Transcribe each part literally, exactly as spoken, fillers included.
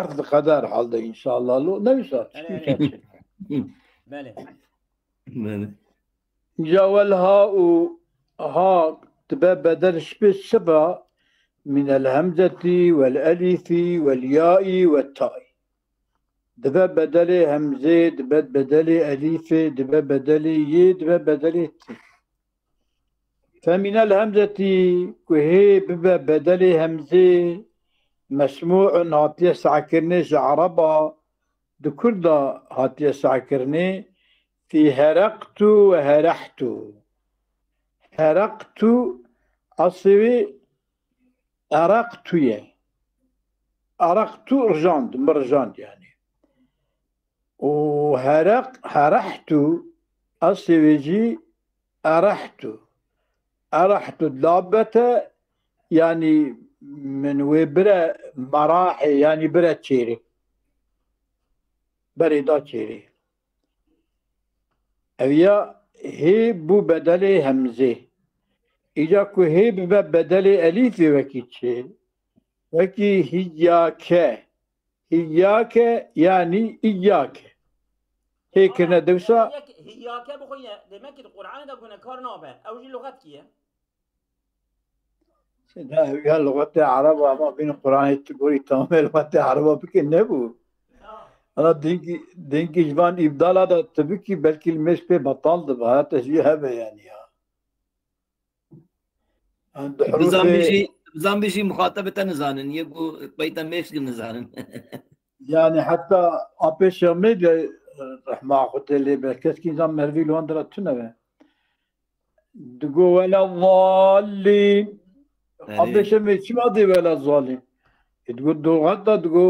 Harf diqede herhalde înşallah lo. Ne wisa? Erê, erê. Belê. Belê. Ca wel ha û ha dibe bedel şibê siba minel hemzetî wel elîfî wel yaî we taî. Dibe bedelê hemzê, dibe bedelê elîfê, dibe bedelê yê, dibe bedelê tê. Feminel hemzetî ku hê bibe bedelê hemzê, mesmû'un hatiye sehkirinê ji ereba, di kurda hatiye sehkirinê, fî hereqtu ve herehtu. Hereqtu eslê wê ereqtu ye. Ereqtu rijand, min rijand yani. Û hereq, herehtu eslê wê jî erehtu. Erehtu dabbete, yani min wê bire merahê, yani bire çêrê. Berê da çêrê. Ev ya hê bû bedelê hemzê. Îca ku hê bibe bedelê elîfê wekî çi? Wekî hîyake. Hîyake yani îyake. Hê kirine dewsa. Hîyake bixwe ye. Demek ki di Qur'anê de gunekar nabe. Ew jî luxetkî ye. Sê da ev ya luxetê ereba ama bînin Qur'anê tu gorî tamamê luxetê ereba bike nebû. Ana dinkî, dinkî ji van îbdala da tu bikî belkî li mêj pê betal dibe. Heta jî hebe yani ya. Yani di Bizan hurufê- bijî, bizan bijî muxatebê te nizanin. Yê ku peyta mêj ki nizanin. Yani heta apê Şamê de rehma Xwedê lê be keskî zan mervî li wan dira tune be. Digo wela zalîn. Erê. Apê Şamê çima dê wela zalîn? E, digo doxet da digo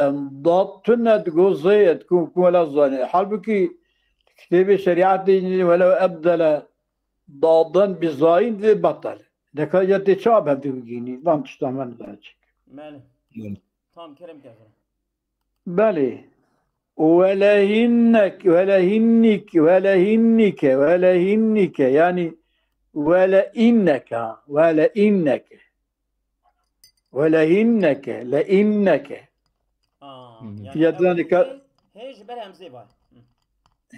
em, dad tune digo zê ye digo ku wela zalîn. Halbukî kitêbê şerîetê wela ebdele daden bi zayîn dê betel. Deka ya tê çawa bi hevdî bigînî? Van tiştan me nizane çik. Belê. Belê. Tamam, kerem ke. Belê. Welehinnek, welehinnik, welehinnike, welehinnike. Yani wele inneke, wele inneke. Wele inneke, le inneke. Aa, Hı hı. yani Ya da ew dikkat- hê, hê ji ber hemzê var. Hı.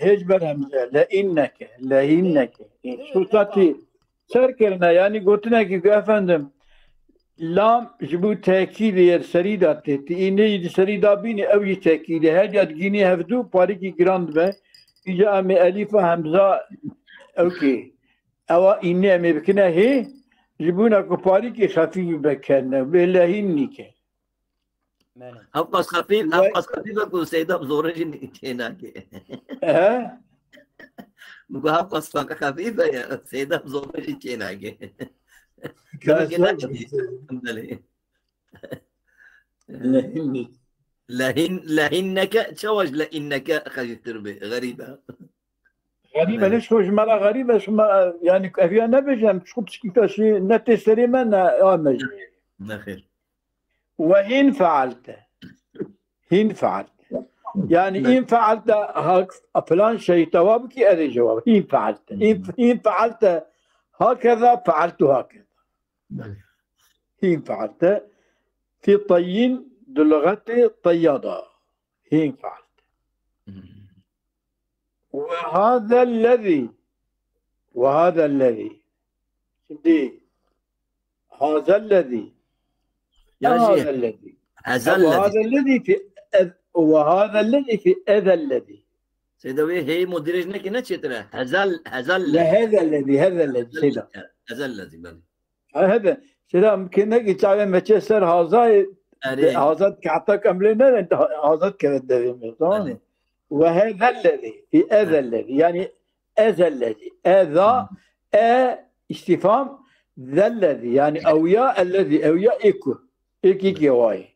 Hêj ber hemze, le inneke, le inneke. Sûsatî ser kirine, yani gotinekî ku efendim, lam ji bo tekîdê ye serî da tê. Ti îne yî di serî da bînî, ew yî tekîdê. Her ya digînî hevdû parîkî giran dibe. Îca em ê elîfa hemza ewkê. Ewa îne em ê bikine hê, ji bona ku parîkî xefîf bibe kerine. Bê lehîn nîke. Belê. Hevqas xefîf, Ve- hevqas xefîf e ku Seyda bi zorê jî çênake. He? Min got hevqas xefîf e ya, Seyda bi zorê jî çênake. Belê. Lehîn nîke. Lehin, lehinneke, çawa ji le inneke xeşiktir be, xerîb e. Xerîb e, ne şo ji me re xerîb e, şima, yani, ev ya nebêjin, em çiqu tişkî te şî, ne tê serê me, ne a me jî. Nexêr. Ve hîn fealte. Hîn fealte. Yani, Ne- hîn fealte, ha, filan şey, tewab ki, erê cevap. Hîn fealte. Hîn, hîn fealte, hakeza, fealtu hakeza. Hîn fealte. Fi tayyin, di luxetê tayya da. Hîn fealte. Ve hazellezî. Ve hazellezî. Şimdi hazellezî. Ya Ne jî, hazellezî? hezellezî. Ve hazellezî fi ez-, ve hazellezî fi ezellezî. Seyda wê heyî mudirêj neke ne çêtir e. Hezel, hezel. Ve hezellezî, hezellezî, Seyda. Hezellezî, belê. Ha, hebe. Seyda, mümkün ne ki çavê meçe ser hazayê, Erê. hazat kehtak emlê ne, hazat keve devê me, tamam mı? Erê. Ve hezellezî, fi ezellezî. Yani ezellezî. Eza, e, istifam, zellezî. Yani evya, ellezî, evya, eku. Ek, ek, yevayê.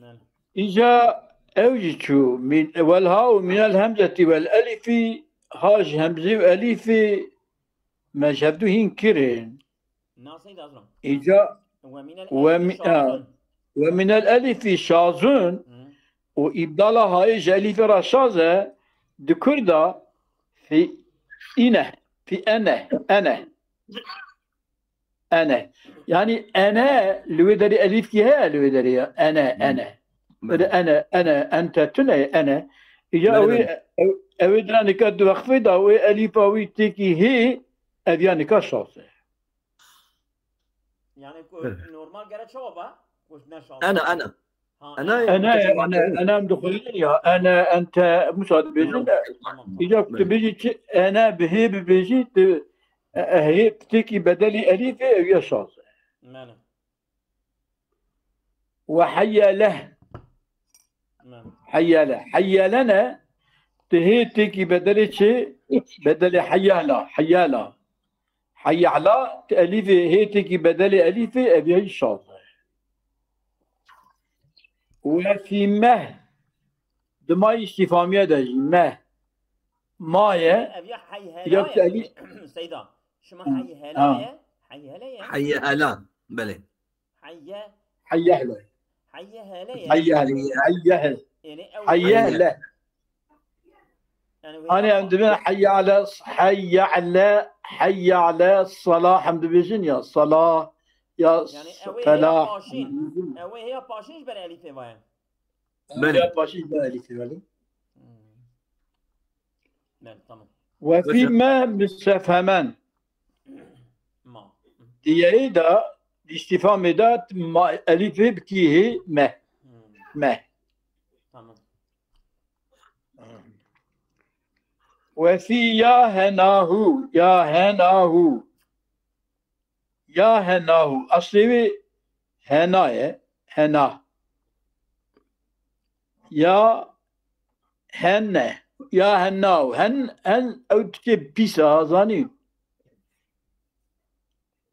Belê. Îca ew jî çû. Min, wel ha û minel hemzetî wel elîfî, ha ji hemzê û elîfê me ji hevdû hîn kirin. Nasıl lazım? Îca Ve minel Ve elfi mi-, şazun. Ve minel elîfî şazun Hı. û îbdala hayê ji elîfê re şaz e, di kurda fi îne, fi ene, ene. Ene. Yani ene li wê derê elîfkî heye li wê derê ya. Ene, ene. Belê. Ene, ene, ente tune ene. Îca Belê, ew ê, belê. ew, ew ê dira nika di wexfê de ew ê elîfa wî têkî hê, ev ya nika şaz e. Yani ku Evet. normal gere çawa ba? Ku ne şaz. Ene, ene. Ha, Ene, ene. ene, ene, ene em dixwînin ya. Ene, ente, Musa dibêjin. Tamam, tamam. Îca ku tu Belê. bêjî çi, ene bi hê bibêjî, tu, e, e, hê têkî bedelî elîfê, ew ya şaz e. Belê. Ve heyyeleh. Belê. Heyyele. Heyyelene, tu hê têkî bedelê çi? Bedelê heyyela, heyyela. Heyyela, tu elîfê, hê têkî bedelê elîfê, ev ya şaz e. Ve fî meh. Di ma îstîfamiye de jî meh. Ma ye. Ev ya heyhela Yok, ye. elî- Seyda. Şima Ha. heyhela Ha. ye. Heyhela ye. Heyye hela. Belê. Heyye. Heyyehle. Heyye hele ye. Heyyehle. Heyyehle. Yani ew Heyyehle. Yani Hani em dibin heyye ale, heyye ale, heyye ale salah em dibêjin ya salah ya Yani ew ê heya felah. paşîn. Ew ê heya paşîn ji ber elîfê vaye. Belê. Ya paşîn ji ber elîfê belê. Hmm. Belê, tamam. Ve fî Mesela- me müsefhemen. Ma. Diyeyê de, îstîfamê de ma, elîfê bikî hê me. Hmm. Me. Tamam. Ve fî ya henahu, ya henahu. Ya henahu. Aslê wê hena ye. Hena. Ya henne. Ya henahu. Hen, hen ew tiştê pîs e, ha zanî.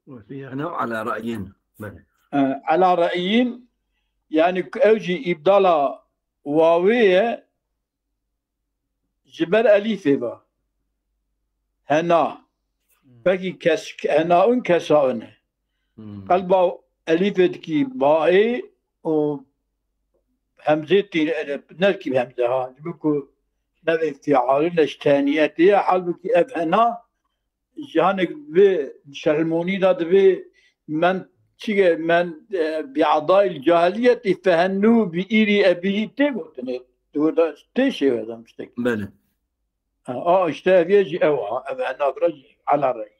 Ve fî henahu ala ra'yin. Belê. E, ala ra'yin, yani ew jî îbdala wawê ye. Ji ber elîfê ve. Hena. Hmm. Pekî kes, henaun kesaun e. Hmm. Qelba elîfê dikî baê û hemzê tî, ne dikî hemze ha. Ji bo ku nevê fialin e ji teniyetê ye, halbukî ev hena, ji hanek bi şerhmonî de dibê men çige men, e, bi adayil cahiliyetî fehennu bi îrî ebîhî tê gotinê. Tu da tê şêwe dem tiştek. Belê. Ha, a, işte ev ye jî ew, ha, ev hena bira jî ala rey.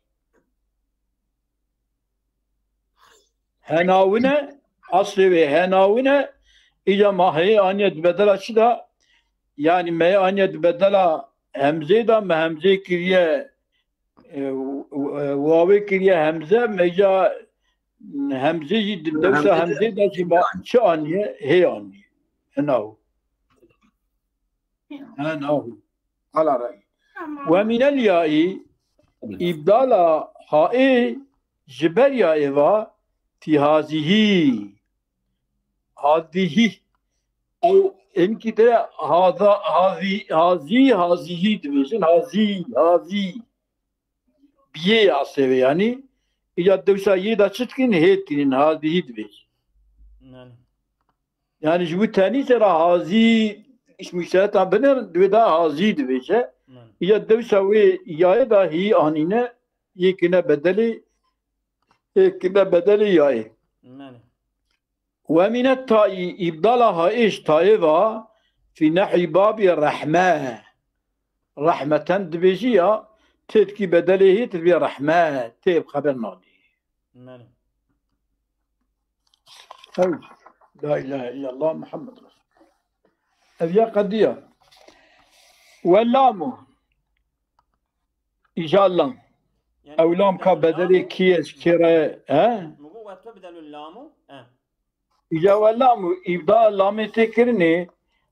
Henawine, aslê wê henawine, îca ma heye aniye di bedela çi da? Yani me aniye di bedela hemzê da, me hemzê kiriye, e, w-, w-, wawê kiriye hemze, me îca hemzê jî di dewsa Hemzê de hemzê da jî ma çi aniye? Hê aniye. Henaw. Henahu. Ala ra'yî. Tamam. Ve minel yaî, îbdala haê ji ber yaê va fî hazîhî. Hazîhî. Ew hinkî de haza, hazî, hazî, hazîhî dibêjin. Hazî, hazî. Biyê ya sêvê yanî. Îca dewsa yê de çi dikin? Hê tînin, hazîhî dibêjin. Yani. Yani ji bo tenî sera hazî, iş muşteretan biner, divê da hazî dibêje. Yani. Ya dewsa wê yayê da hî anîne, yê kine bedelê, yê kine bedelê yayê. Yani. Ve mîne taî, îbdala haê ji tayê va, fî nehî babî rehme. Rehmeten dibêjî ya, têtkî bedelê hî dibê rehme, tê bi xeber nanî. Yani. Ew, la ilahe illallah Muhammed Resul. Ev ya qediya. Ve lamu. Îja lam. Yani, Ew lam ka tubdelul bedelê lamu. Kî ye, ji kê re, he? Min got, ve tubdelul lamu, he. Îja ve lamu, îbda lamê tê kirinê,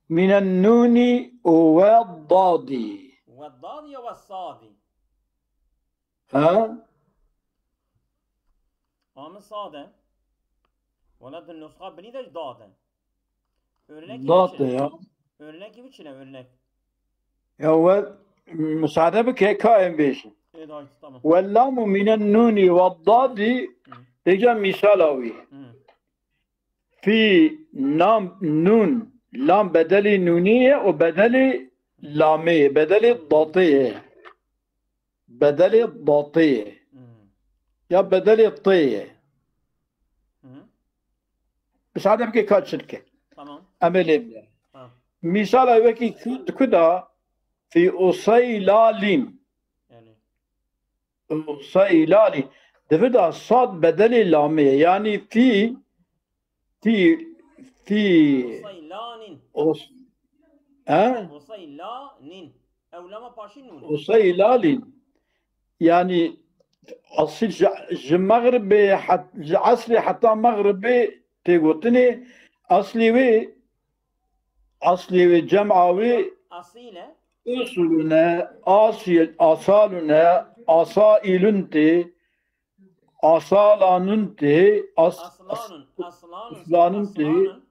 mînen nûnî û ve dadî. Ve dadî ya ve sadî. Ha? Ama sade. Wala di nusxa binî de dade. Örnek Dade ya. Örnek gibi çine örnek. Ya we müsaade bike ka em bêjin. Evet, tamam. Ve lamu minen nuni ve dadi Hı. Têca mîsala wî. Hı. Fî nam nun, lam bedelî nûnî ye û bedelî lamê ye, bedelî datê ye. Bedelê datê ye. Hmm. Ya bedelê tê ye. Hı hı. Misade bike ka çi dike. Tamam. Em ê lê bine. Ha. Mîsala wekî ku, di ku da fî useylalin. Yani. Useylalin. Di vir da sad bedelê lamê ye. Yani fî, fî, fî. Useylanin. Us-, he? Useylanin. Ew lama paşî nûn. Useylalin. Yani asil ji, ji Mexribê het-, ji Esrê heta Mexribê tê gotinê, aslê wê, aslê wê cema wê Asîl e. Usulun e, asil, asalun e, asailun tê, asalanun tê, as-, Aslanun, aslanun, aslanun tê. Aslanun.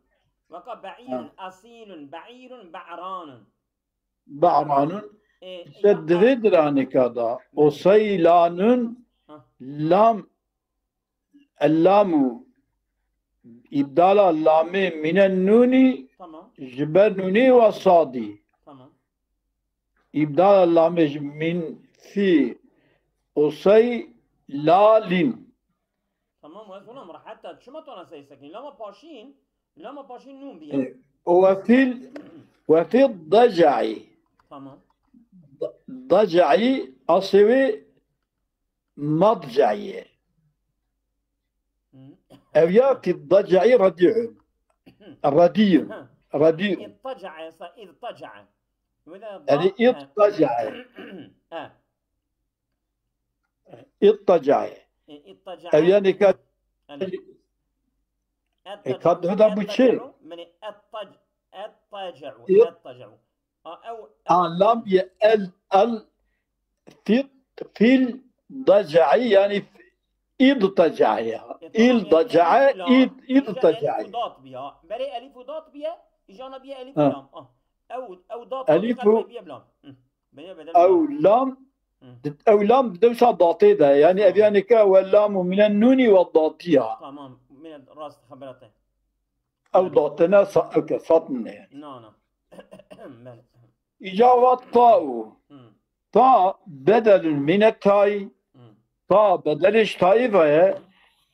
Weka be'îrun, Ha. Asîlun, be'îrun, be'ranun. Be'ranun. E, işte ya, divê diraneka da. O seylanun Ha. lam, ellamu, îbdala lamê mîne nûnî Tamam. ji ber nûnê wa sadî. Tamam. Îbdala lamê ji min fî useylalin. Tamam, ez olam rahat e. Çima tu ana sey sekin? Lama paşîn, lama paşîn nûn biye. E, o wefîl, wefîl dacayî. Tamam. Da-, dacayî asê wê madcayî. Hı. Ev ya fî dacayî radîun. Radîun. Ha. Radîun. İttaca'a, sa-, ittaca'a. Weda Yani da-, ha. ittaca'a. Ha. Ittaca'a. E, ittaca'a. Ev yani ka-, Yani, e, kad heda bu çi? Ettaca'a, yani ettac-, ettaca'u, İt- ettaca'u. A, ew, ew. A, lam ye el, el, fil, fil daca'i, yani id daca'i ya. E, tamam, İl yani daca'i, elif lam, id, id ica daca'i. Elif u dat biya. Berê elif u dat biye, ijana biye elif Ha. lam. Ah. Ew, ew dat Elif biye, u- biye lam. Hı. Beye bedel Ew lam. lam, Hı. di-, ew lam di dewsa datê de. Yani Ha. ev yani ke we lam û mîne nûnî we datiya. Tamam, mîne rast xebera te. Ew Belê. datine sa-, ew ke sat ne yani. Na, na. Belê. Îca wa ta û. Hı. Ta bedelun mîne tay. Hı. Ta bedelê ji tayî ve ye.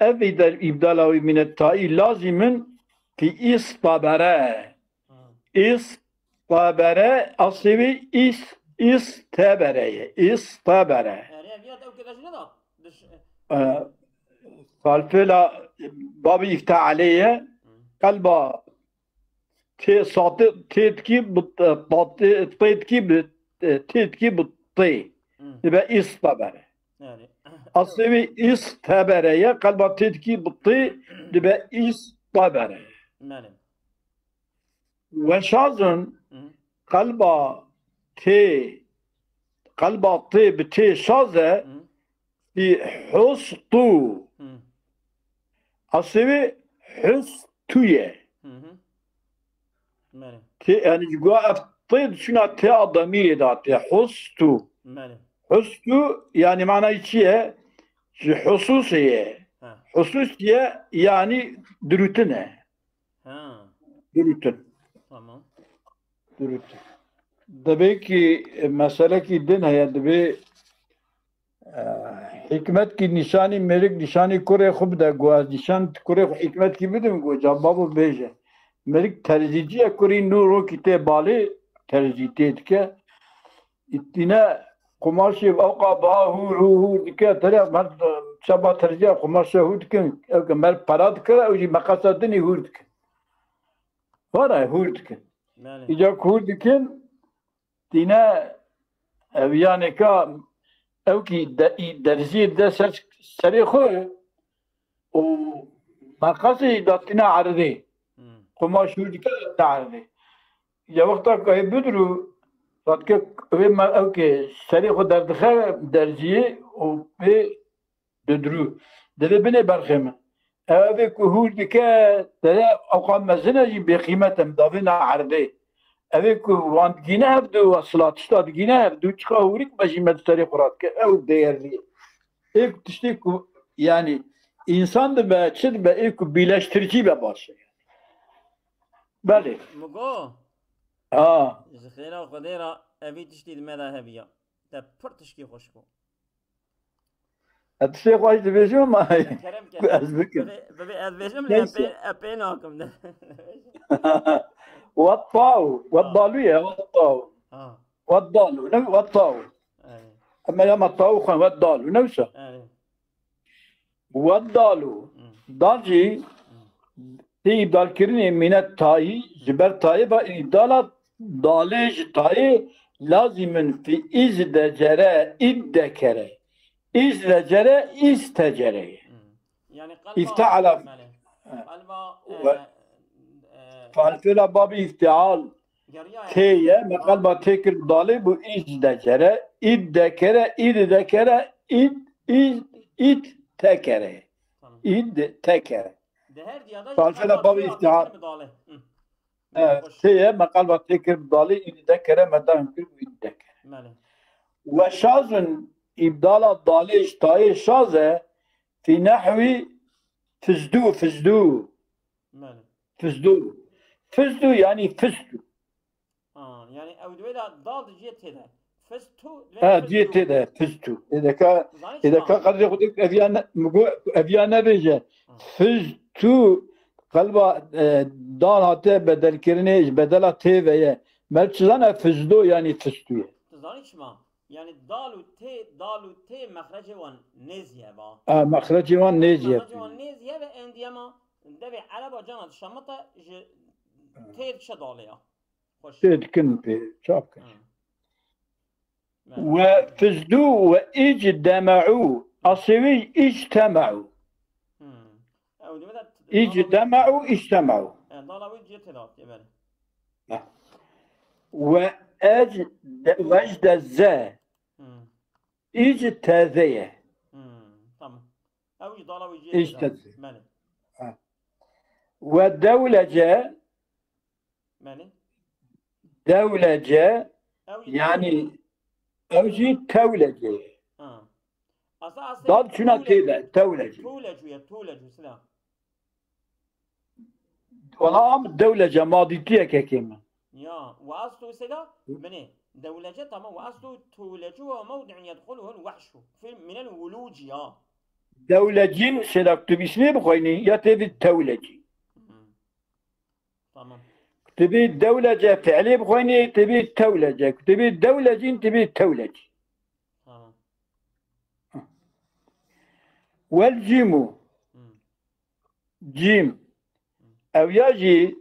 Ev îdel-, îbdala wî mîne tayî lazîmin fî îstabere. Hı. Îstabere, aslê wî îs-, îstebere ye. Îstabere. Erê, ev ya ew keda jine da. Diş- E, salfêla babî îftealê ye. Hı. Qelba tê satê, tê dikî bi, e, tatê, tê dikî bi, e, tê dikî bi tê. Hı. Dibe îstabere. Yani. Aslê wî îstebere ye, qelba tê dikî bi tê, dibe îstabere. Yani. Weşazin Hı. qelba tê, qelba tê bi tê şaz e, Hı. fî hustu. Hı. Aslê wî hustu ye. Hı hı. Belê. Tê, yani ji gua ev tê diçûna tê a demîrê de tê. Hustu. Belê. Hustu, yani manayî çi ye? Ji hususê ye. Ha. Husus ye, yani dirûtin e. Ha. Dirûtin. Tamam. Dirûtin. Dibê ki, e, meselekî din heye, dibê, e, hikmet ki nîşanî mêrik nîşanî kurê xwe bide, ku ez nîşan kurê xwe hikmet ki bidim, ku ca babo bêje. Mêrik terzîciye kurî nû rokî tê balê, terzî tê dike. Îtîne qumaşê ewqa biha hûr, hûr, hûr dike, tere mer çaba terziya qumaşa hûr dikin, ew ke mer pera dikir, ew jî meqasa dinî hûr dikin. Vana hûr dikin. Belê. Îca ku hûr dikin, tîne ev yanê ka ew kî de-, î derziyê de ser, serê xwe û meqasê datîne erdê. Hmm. Qumaş hûr dike datîne erdê. Ya wexta ku hê bidirû, radike wê me ew ke serê xwe derdixe derziyê û pê didirû. Divê binê berxê min. Ev ê ku hûr dike, tere ewqa mezin e jî bêqîmet e, min davêna erdê. Ev ê ku wan digîne hevdu, esla tişta digîne hevdu, çiqa hûrik be jî me di serê xwe radike. Ew değerli ye. Ê ku tiştê ku, yani, însan dibe, çi dibe, ê ku bîleştiricî be baş e. Belê. Mugo. Ha. Ji xêra Xwedê re evî tiştî di me de hebiya. Te pir tişkî xweş bû. Ez tiştê xweş dibêjim ama Kerem ku kerem. ez bikim. Bibê, bibê ez bêjim lê Neyse. epê, epê nakim de. Wettaw. Ha. Weddalû ye, wettaw. Ha. Weddalû. Ne wettaw. Erê. Eme ya me taw xwe weddalû. Ne wisa. Erê. Weddalû. Hmm. Dal jî Hmm. tê îbdalkirinê mîne tayî, ji ber tayê ve îbdala dalê ji tayê lazîmin fî îz decere, îd dekere. Îz decere, îz tecere ye. Hmm. Yani qalba, İfteala. Mele. Ha. Qalba, Ve e, e, Falfela babî îftial geriya tê ye, me qalba tê kir dalê bû îz decere, îd dekere, îd dekere, îd, îd, îd tekere. Tamam. Îd tekere. De her diyada Falfela qalba babî tê îftial. Kir dalê. Hı. Evet, Hoş. Tê ye, me qalba tê kir dalê, îd dekere, me dahim kir û îd dekere. Mele. Ve şazun îbdala dalê ji tayê şaz e, fî nehwî fizdû, fizdû. Mele. Fizdû. Fizdû yani fizdû. Ha, yani ew diwê de dal di cihê tê de. Fistu, diwê Ha, fistu. Cihê tê de, fistu. Êdeka, Zanî êdeka çima? Qedrê xwe dek eviya ne, mi got, eviya nebêje. Ha. Fistu, qelba, e, dal hate bedelkirinê, ji bedela tê ve ye. Mer çi zane fizdo yani fistu ye. Tu zanî çima? Yani dal û tê, dal û tê mexrecê wan nêzî ye ba. A, mexrecê wan nêzî ye. Mexrecê wan nêzî ye ve endiyema devê ereba cana dişemite ji tê dişe dalê ya. Xweş. Tê dikin pê, çap kin. Hı. Ve fizdû ve îc deme'û. Asê wî îc teme'û. Hı. Ew dime de Îc dala wî deme'û, îc teme'û. E, dala wî cê tê de hatiye, belê. Ve ec de, vecde ze. Hı. Îc teze ye. Hı. Tamam. Ew jî dala wî cê tê de. Îc teze. Belê. Ha. Ve dewlece Belê. Dewlece, Ew jî yani, tewlece. Ew jî tewlece. Ha. Asa, asa Dad çuna tûle-, tê de, tewlece. Tûlecû ye, tûlecû, sila. Wala am dewlece, ma dîtiye kekê min. Ya, ve aslu sila, Hı. Binê. Dewlece, tamam, ve aslu tûlecû ve mewdi'un yedhuluhul vehşu. Fî minel wulûci ya. Dewlecîn, sila tu bîsmê bixwînî, ya tê vî tewlecî. Hı. Tamam. Ku tu bê dewlece fiilê bixwînî, tu bê tewlece. Ku tu bê dewlecîn, tu bê tewlecî. Tamam. Wel cîmû. Hmm. Cîm. Ew ya jî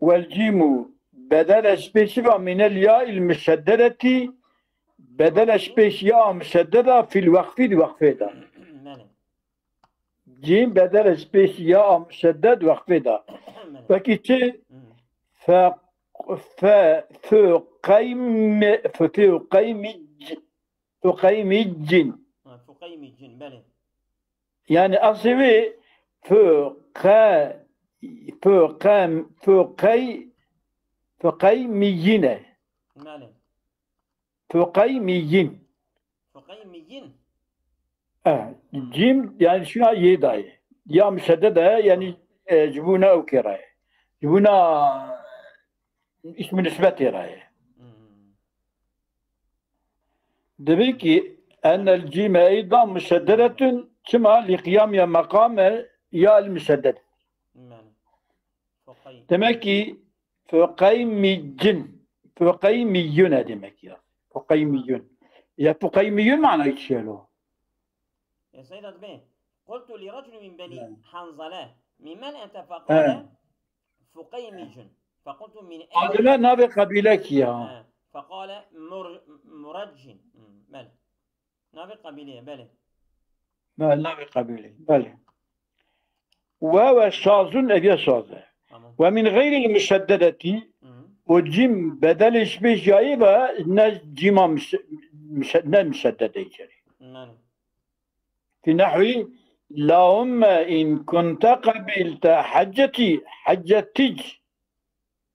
wel cîmû bedele ji pêşiva mînel ya il muşedderetî, bedele ji pêş ya muşeddeda fil wekfî di wekfê de. Belê. Cîm bedel ji pêş ya a muşedded wexfê da. Wekî çi? Hmm. Fe, fe, fo qeymi, fo, fo qeymi c-, fo qeymi cin. Ha, fo qeymi cin, belê. Yani asê wê fo qe, fo qe, fo qey, fo qeymi yine. Belê. Fuqeymiyin. Fuqeymiyin. E, cîm, yani şuna yê dayê. Ya muşeddede, yani, e, ji bo ne ew kê re ye. Ji bo ne ismi nisbetê re ye. Hmm. Demek ki ennel cîme eydan muşedderetun, çima li qiyamiye meqame ya el muşeddedet. Yani. Fuqey- Demek ki Fuqeymiyyin. Fuqeymiyun e demek ya. Fuqeymiyun. Ya fuqeymiyun manayı çi lo? E, Seyda dibê, قلت لرجل من بني حنظلة، من من أنت؟ فقال فقيمي. فقلت من أين؟ Adına navê qabîle ki ya. He. فقال مر-، مرج. Hmm, belê. Navê qabîlê ye, belê. Be-, navê qabîlê, belê. Ve ve şazun, ev ya şaz e. Tamam. Ve min xeyril muşeddedeti, Hı hı. O cîm bedelê ji pêş yayê ve ne cîma muşe-, muşe-, ne muşeddedê içeri. Yani. Fi nehwi, Lahumme in kunte qabilte hacceti, haccetic.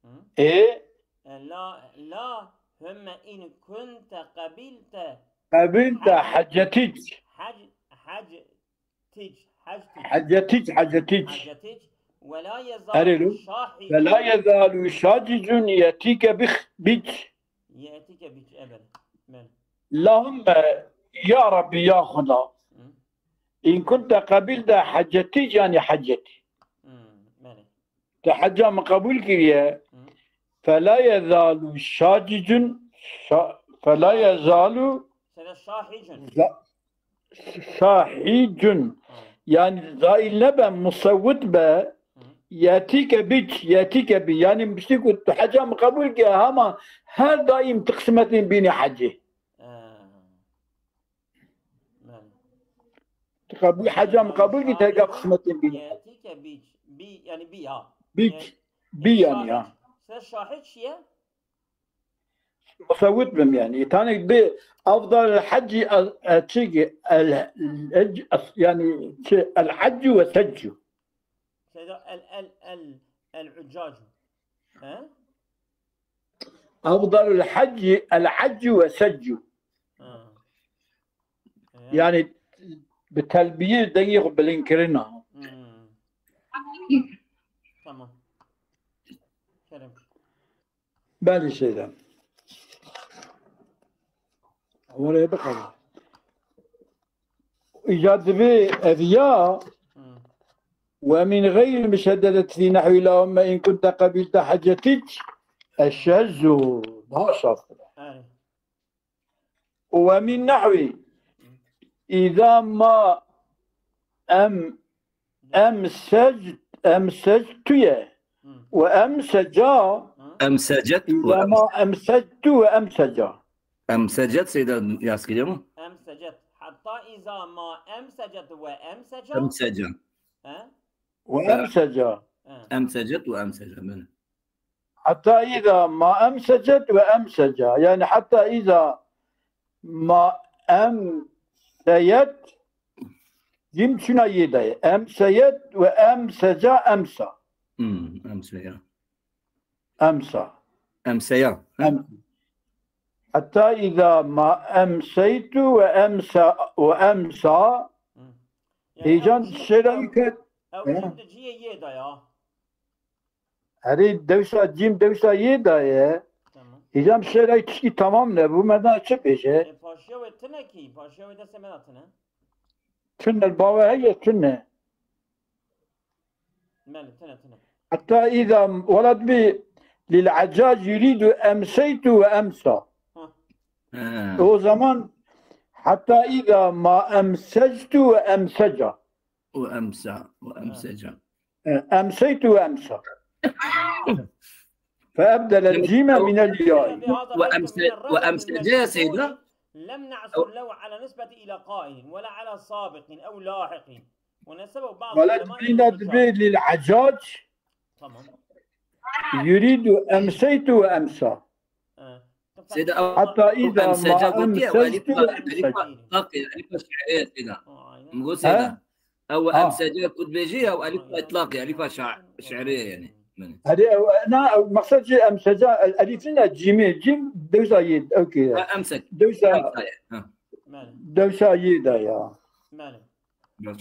Hı? E? E, la, la, hümme in kunte qabilte. Qabilte hac-, hacetic. Hac-, hac-, tic, hac tic. Hacetic, hacetic. Hacetic. Ve la yezalu şahicun. Erê lo. Ve la yezalu şacicun yetike bih-, bic. Yetike bic, evet. Ben. Lahumme, ya Rabbi, ya Xuda. Hı. in kunte qabilta hecetî, yanî hecetî. Hmm, belê. Te heca min qebûl kiriye. Hı. Fela yezalu şacicun, şa-, fela yezalu Sede şahicun. za-, şahicun. Hı. Yani zail nebe, musevvit be, Hı. yetike bic, yetike bi. Yani piştî ku tu heca min qebûl kiriye, hema her daim tu qismetên bînî hecê. Hı. Belê. Tu qebûl, heca min qebûl kî, te heca qismetên bî. Yetîke bîc. Bî, yani bî ha. Bîc. Bî yani ha. Şahid, se şahid çi ye? Musevwit bim yani. Tanek bi afdal el hecci el, el, çi ki, el, el, yani çi, el heccu ve seccu. Seyda el, el, el, el uccacu. He? Afdalul hecci el heccu ve seccu. Ha. E? Yani bi telbiyê dengê xwe bilind kirina. Hmm. Tamam. Kerem. Belê şeyde. Oraya bakalım. Îca divê ev ya Hmm. Ve min gayri müşeddedeti fi nehwi Allahümme in kunte qabilta hacetik eşşezzu. Daha şaftır. Erê. Ve min nehwi iza ma em, em sec, em sectuye. Hmm. Ve em seca. Hmm. Em secet ve iza em ma em sectu ve em seca. Em secet, Seyda Yaskirî mi? Em secet. Hatta iza ma em secet ve em seca. Em seca. He? Ve em seca. He. Em secet ve em seca, belê. Hatta iza ma em secet ve em seca. Yani hatta iza ma em seyet, cim çuna yê de ye. Em seyet ve em seca emsa. Hmm, em seya. Emsa. Emseya. Em-, hatta iza ma emseytu ve emsa, ve emsa. Hı. Yani Hêcan ew cîm, şêra ew, ket. Ew Hı. cîm di cihê yê de ya. Erê dewsa cîm dewsa yê de ye. Tamam. Hêcan şêra tişkî tamam ne. Bu me da çi bêje? E, paşiya wê tine kî? Paşiya wê destê me de tine. Tune, bave heye tune. Belê, tune, tune. Hatta iza, welat bi, lil acac yuridu emseytu ve emsa. Ha. He. O zaman hatta iza ma emsectu ve emseca. Ve emsa, ve Ha. emseca. E, emseytu ve emsa. Fe ebdele Demek cîme o minel yai. Ve emse-, ve emsece, Seyda. لم نعثر له على نسبة إلى قائل ولا على سابق أو لاحق ونسبه بعض Welat العلماء إلى bîna الرجال. Dibê lil acac. Tamam. Yuridu emseytu ve emsa. Ha. Seyda, ew, Hatta ew iza emseca ma gotiye, ew emseytu elifa, ve elifa emsa. itlaq e, elifa şi'rî ye, Seyda. Aynen. Min got, Seyda. Ha? Ew Ha. emseca ku dibêjî, ew elifa itlaq e, elifa şa-, şi'rî ye yani. Belê. Erê, ew, na, ew, meqsed jî emseca, el, elîf ne, cîmê, cîm, dewsa yê, ew kê ye. Ha, emsek. Dewsa, Emsa ye. Ha. Belê. Dewsa yê de ya. Belê. Baş.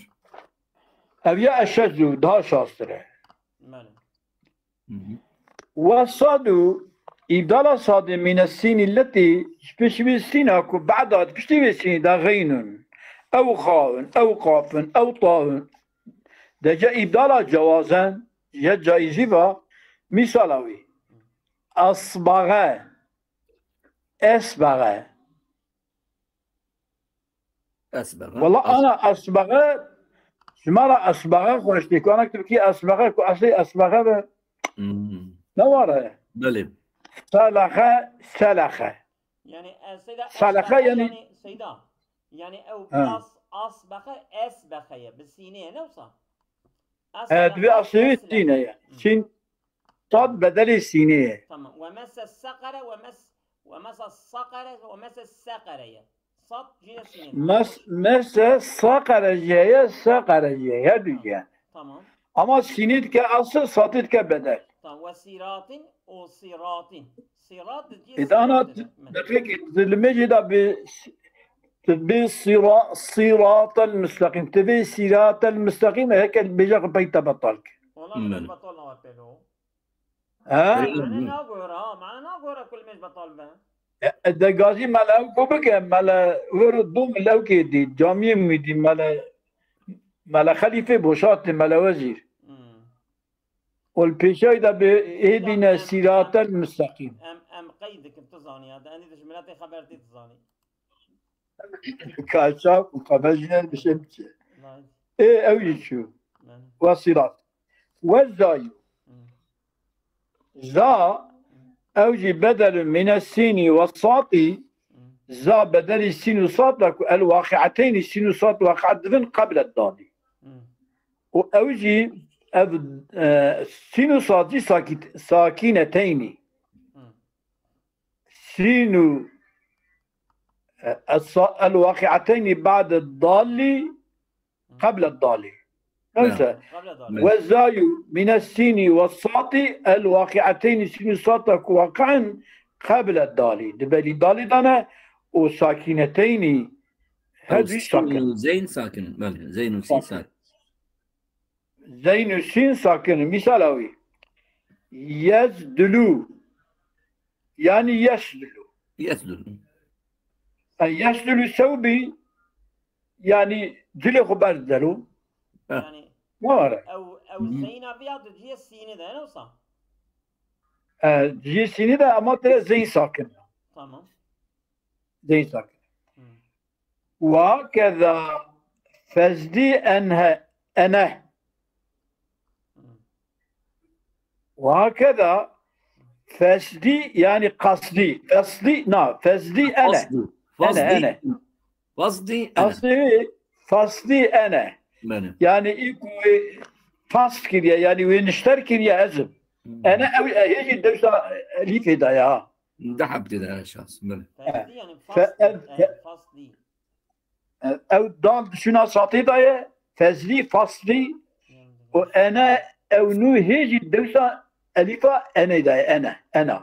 Ev ya eşezu, daha şastir e. Belê. Hı hı. Ve sadu, îbdala sadê mîne sînî letî, ji piştî vê sîna ku beda, piştî vê sînî de xeynun, ew xaun, ew qafun, ew taun. Dece îbdala cewazen, ye caîzî va, mîsala wî. Asbaxe, esbaxe. Esbaxa. Wala As- ana esbaxa, ji me re esbaxa xweş tê. Ku ana tirkî esbaxa, ku eslê esbaxa be. Hmm. Ne ware? Belê. Selaxe, selaxe. Yani, e, Seyda, Selaxe esbaxa yani yani Seyda. Yani ew Ha. as, asbaxa, esbaxa ye. Bi sînê ye, ne wisa? He, Esbaxa, divê eslê wî esbaxa. Sîne ye. Hı. Sîn, Sad bedelê sînê ye. Tamam. Ve mese sekere, ve mes-, ve mese sekere, ve mese sekere ye. Sad cîne sînê. Mes-, mese sekere jî heye, sekere jî heye, her du jî heye. Tamam. Ama sînê dike asıl, sadê dike bedel. Tamam. Ve siratin, o siratin. Sirat di cî Ê, dana siratin. Deqekê, di limêjê de bi, bi sira-, siratel müstakim. Ti vê siratel müstakim, heke bêje xwe pey te betal ke. Ona Hmm. betal nava pêlo. Ha? Mane nagora, ha, mane nagora ku limêj betal be. E, e, de gazî mele ew ku bike, mele wir dû mele ew kê dî, camiyê mî dî, mele Mele Xelîfê boşatê Mele Wezîr. Hmm. Û li pêşayî de bi êdîne sîratel mustaqîm. Em, em qeyd dikin, tu zanî ya. Endî tu ji miletê xeber tê, tu zanî. Ka çav û qamejîne bişên biçe. Ê, ew jî çû. Belê. Ve sirat. Ve zayû. Hmm. Za, ew jî bedelun mine sînî ve satî, za bedelî sîn û sat e ku el waqi'eteynî, sîn û sat waqi'et dibin qeble dalî. Hmm. Û ew jî ev, e, sîn û sat jî sakît-, sakîneteynî. Hmm. Sîn û, e, el sa-, el waqi'eteynî ba'de dalî, qeble dalî. Neyse. Qeble dalî. Ve zayû mine sînî ve satî el waqi'eteynî sîn û sata ku waqi'en qeble dalî. Di belî dalî de ne û sakîneteynî her Ew dî sîn sakin. û zeyn sakin. Belê. Zeyn û sîn Sakin. sakin. Zeyn û sîn sakin. Mîsala wî. Yezdulu. Yani yeslulu. Yeslulu. E, yeslulu sewbî, yani cilê xwe berdidero. Heh. Yani Ne var? ew, ew Hı hı. zeyna viya di cihê sînê de, ne wisa? E, cihê sînê de ama te zeyn sakin. Tamam. Zeyn sakin. Hı. Ve hakeza fezdî enhe, ene. Hı. Ve hakeza fezdî, yani kasdî. Fezdî, na, fezdî ene. Fasdî. Ene, Fasdî. ene. Fasdî ene. Aslî fasdî ene. Benim. Yani ilk wê fasd kiriye, yani wê nişter kiriye ezim. Hmm. Ene ew, e, hêjî dewsa elîfê de ya. Dehab dide şahs. Benim. Fasdî yani Fe-, fasdî. e, fe- Evet, fasdî. Ew dal di şûna satê de ye, fezlî, faslî, û ene, ew nû hê jî dewsa elîfa enê de ye, ene, ena.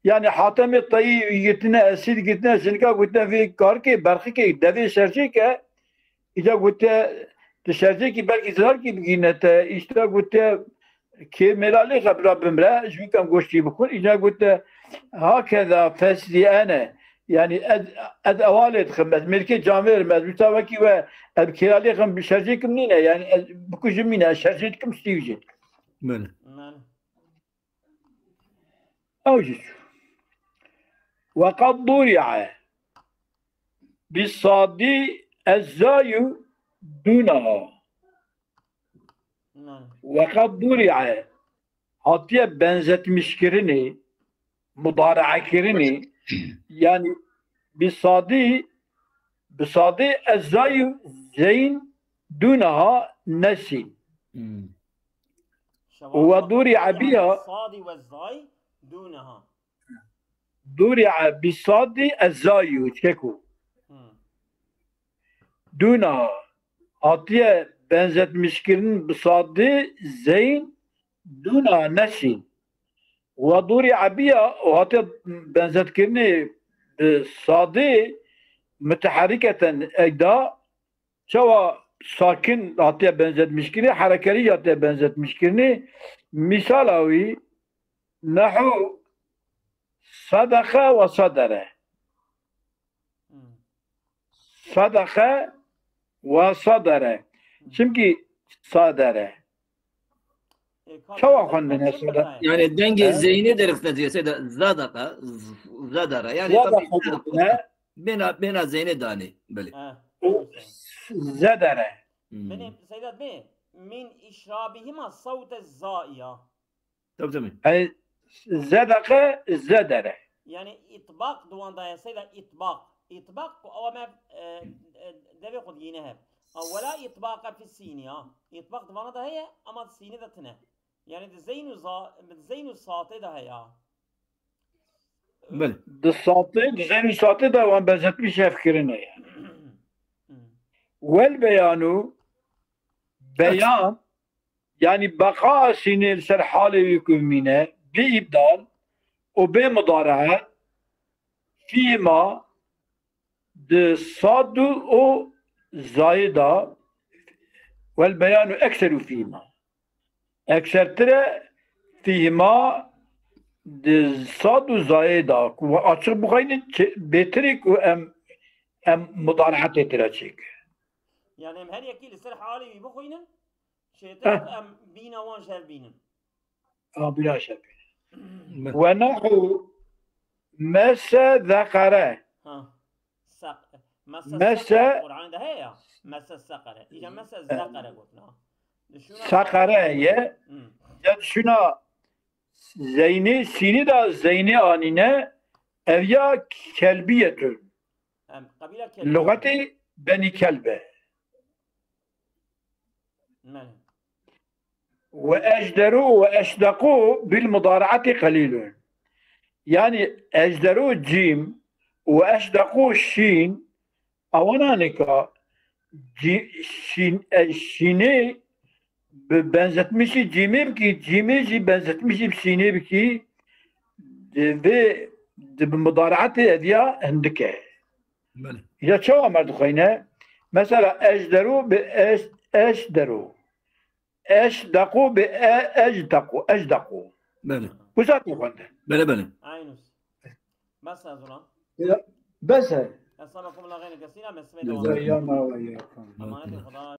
Yani Hatemê Tayî girtine, esîr girtine, jinika gotine vê karikê, berxikê, devê şerjê ke, îca gote, tu şerjêkî belkî zarkî bigîne te, îşte gote, Kê mêlalê xebra bimre, ji wî kem goştî bixwin, îca gote, hakeza feslî ene. Yani ez, ez ewa lê dixim, ez mêrkê camêrim, ez wisa wekî we, ez kêlalê xim, şerjêkim nîne, yani ez bikujim nîne, ez şerjê dikim, stî jê dikim. Belê. Belê. Ew jî çû. Ve qad duri'e. Bi sadî ez zayû dûna. Belê. Weqat dûrî hatiye benzetmişkirinê, mudareekirinê, yani bi sadî, bi sadî ez zayû zeyn dûnaha nesîn. Hmm. Û we dûrî ebiya. Sadî we zay dûnaha. Dûrî e bi sadî ez zayû çeko. Hmm. Dûna hatiye benzetmişkirin bi sadî zeyn dûna nesîn. Wa dûrî ebiya û hatiye benzetkirinê bi sadî müteherriketen egda çawa sakin hatiye benzetmişkirinê, herekeli hatiye benzetmişkirinê. Misala wî nehu sadaka ve sadere. Hmm. Sadaka ve sadere. Hmm. Çimkî sadere. E, çawa xwendine sada? Yani dengê zeynê derxistine diye, seyda zadaka, z-, zadara. Yani zadaka tabii ne? Bêna, bêna zeynê danê. Belê. Ha, û zedere. Hmm. Bine, seyda bê, min işrabihima sawte zaiya. Tabii, tabii. Ey, zedeke zedere. Yani itbaq di wan de ye, seyda itbaq. Itbaq ku ew me, e, e, devê xwe diyîne he. Ha, wela itbaqa fi sînî ha. Itbaq di vana de heye, ama sînî de tine. Yani di zeyn û za-, di zeyn û satê de heye ha. Belê. Di satê, di zeyn û satê de wan benzetmiş hevkirine yani. Hmm. Wel beyanu, beyan, yani beqa sînê li ser halê wî ku mîne, bê îbdal û bê mudareet, fîma di sad û zayê de, wel beyanu ekseru fîma. Eksertire fîma di sad û zayê de, ku we açiq bixweynin, çi-, bêtirê ku em, em mudareetê tira çêke. Yani em her yekî li ser halê wî bixwînin, çêtir em bîna wan ji hev bînin. Ha, bîna ji hev bînin. Ve nahu mese zekere. Ha. Sak. Mese, mese Quran de heye ya. Mese sekere. Îca mese zekere gotina. Sekere ye. Hmm. Ya şuna Zeynê sînî de zeynê anîne, ev ya kelbiyetun. Em, qebîla kelbiyetun. Luxetê benî kelbe. Mene. Ve ejderu ve eşdequ bil mudare'ati qelîlun. Yani ejderu cîm ve eşdequ şîn, ewana nika şîn, e, şînê bi benzetmişî cîmê bikî, cîmê jî benzetmişî bi şînê bikî, di vê di bi mudareatê ev ya hindik e. Ya çawa me dixweyne? Mesela ejderu bi eş, eşderu. Eşdequ bi e, ejdequ, ejdequ. Belê. Wisa dixwende. Belê belê. Aynus. Bes ez ulan. Bes e. Esamakum la gayne kesîra, me Güzel. sibê Ve ya me ve ya. Emanetê Xuda.